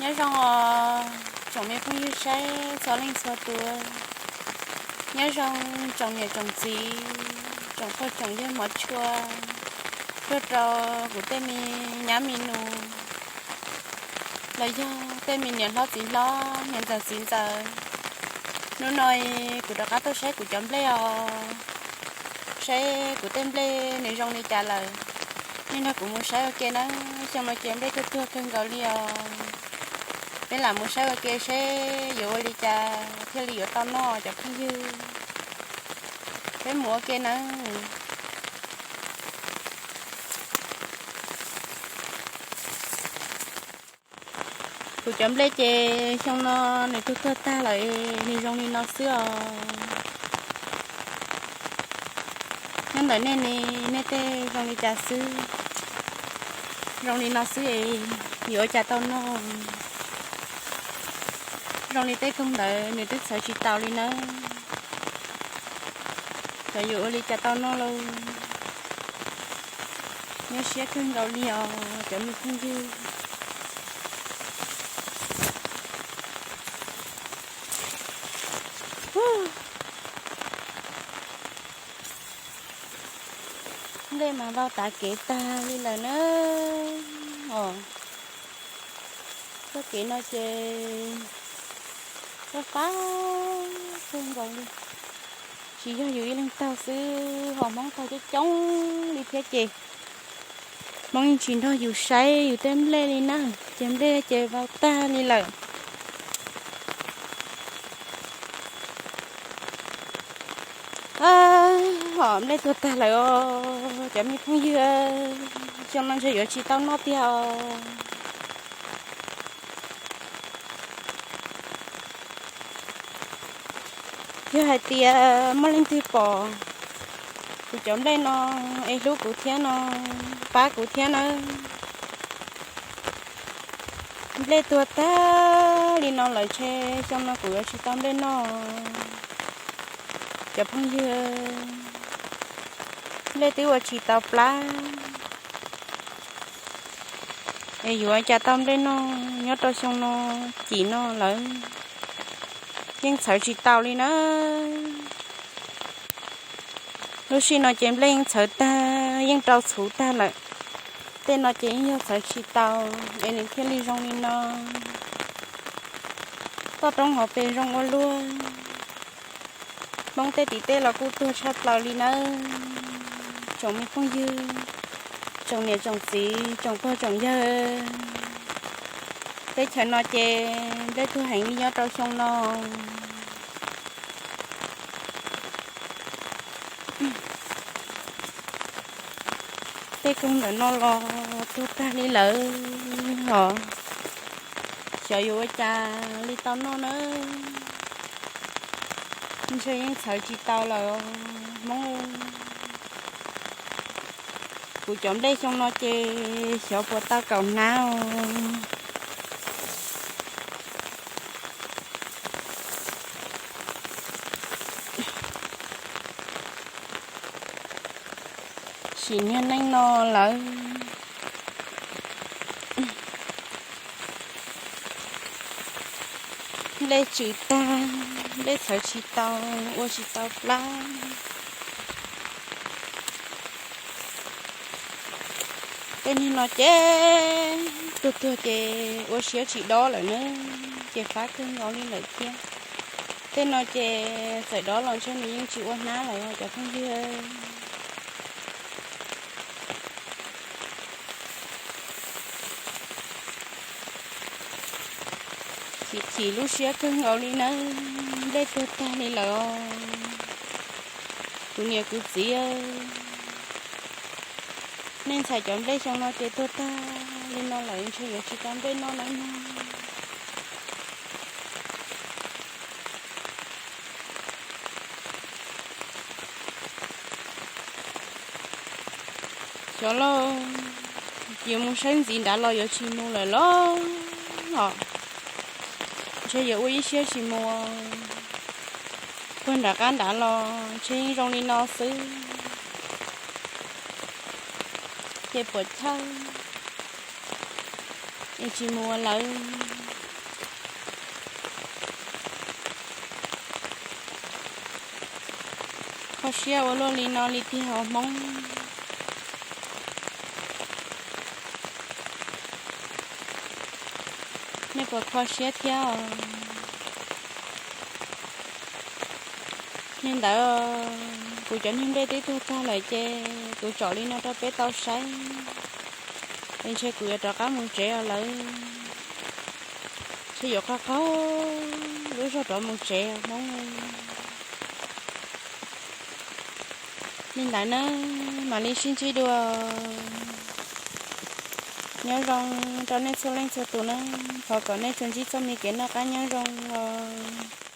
Nyob zoo os tsoom me phooj ywg saib txhua leej txhua tus. Nyob zoo tsoom niam tsoom txiv, tsoom pog tsoom yawg hmov tshua, tuaj rau kuv tej me nyab me nus los yog tej me niam hlob txiv hlob, niam ntxawm txiv ntxawm. Hnub no kuv rov qab tuaj saib kuv cov nplej os, saib kuv tej nplej nws zoo li cas lawm. Nej nrog kuv mus saib ua ke nawb. Xyoo no ces nplej tuag tuag kawg nkaus li os. Peb lam mus saib ua ke seb yuav ua li cas thiaj li yuav tau noj cov phooj ywg. Peb mus ua ke nawb. Kuv cov nplej ces xyoo no nws tuag tuag tag lawm, nws zoo li no xwb os. Nyob ntawm nej ne, nej tej zoo li cas xwb? Zoo li no xwb es yuav ua cas tau noj? Zoo li tej koog ntawd nws twb txhawv tsis taus li nawb. Xyov yuav ua li cas tau noj lauj. Nyuaj siab kawg nkaus li os cov me phooj ywg. Nplej mas vau tav kev tag li lawm na. Os, txoj kev no ces fab fab kawg nkaus li. Tsis yog yus ib leeg taug xwb ho Hmoob taug coob coob li thiab ces Hmoob yeej tsis nrog yus saib yus tej nplej li na. Ces nplej ces vau tag li lawm. Hom nplej tuag tag lawm os cov me phooj ywg, xyoo no ntshe yuav tsis tau noj tiag os. Yog hais tias muaj leej twg pom kuv cov nplej no es hlub kuv thiab no, pab kuv thiab nawb. Nplej tuag tag li no lawm ntshe xyoo no kuv yuav tsis tau nplej noj. Cov phooj ywg, nplej twb ua tsis tau plab es yuav cas tau nplej noj nyob rau xyoo no. Cim no lawm yeej txhawv tsis tau li na. Lub sij no ces nplej yeej txhawv tag, yeej rau txhuv tag lawm. Tej no ces yeej yog txhawv tsis tau es nws thiaj li zoo li no. Toj roob hauv pes zoo ua luaj. Hmoob tej tim tej los kuj tuag tshaj plaws li nawb. Tsoom me phooj ywg, tsoom niam tsoom txiv, tsoom pog tsoom yawg, teb chaws no ces nplej tuag heev li nyob rau xyoo no. Tej koog ntawm no los tuag tag li lawm os. Xyov yuav ua cas li tau noj nawb. Ntshe yeej txhawv tsis tau lawm Hmoob. Kuv cov nplej xyoo no ces xyov puas tau kaum hnab os. Sim niag neej no lawm. Nplej tswm tag, nplej txhawv tsis tau, ua tsis tau plab. Tej niag no ces tuag tuag ces ua siab tsis dob lawm na, ces fab kawg nkaus li lawm thiab. Tej no ces txawm dob los ntshe nws yeej tsis ua hnab lawm cov phooj ywg. Chim chim lub siab kawg nkaus li nawb, nplej tuag tag li lawm os. Kuv niam kuv txiv, nej ntxhais cov nplej xyoo no ces tuag tag li no lawm ntshe yuav tsis tau nplej noj nawb mog. Xyov lauj, yuav mus saib ntxiv nrad los yuav tsis mus lawm los os. Ntshe yuav ua ib siab tsis mus, puag nram qab nrad los ntshe yeej zoo li no xwb. Ces puas chawj. Es tsis mus ua lawv. Kho siab ua luaj li no li tiag os Hmoob. Nej puas kho siab thiab os? Li ntawd, kuv cov niag nplej twb tuag tag lawm ces kuv tsom li no rau peb tau saib. Es ntshe kuv yuav rov qab mus tsev os lawv. Ntshe yuav qaug qaug lub zog rov mus tsev Hmoob. Li ntawd na, mam li sib ntsib dua. Nyob zoo rau nej txhua leej txhua tus na, thov kom nej tsuas ntsib txoj me kev noj qab nyob zoo os.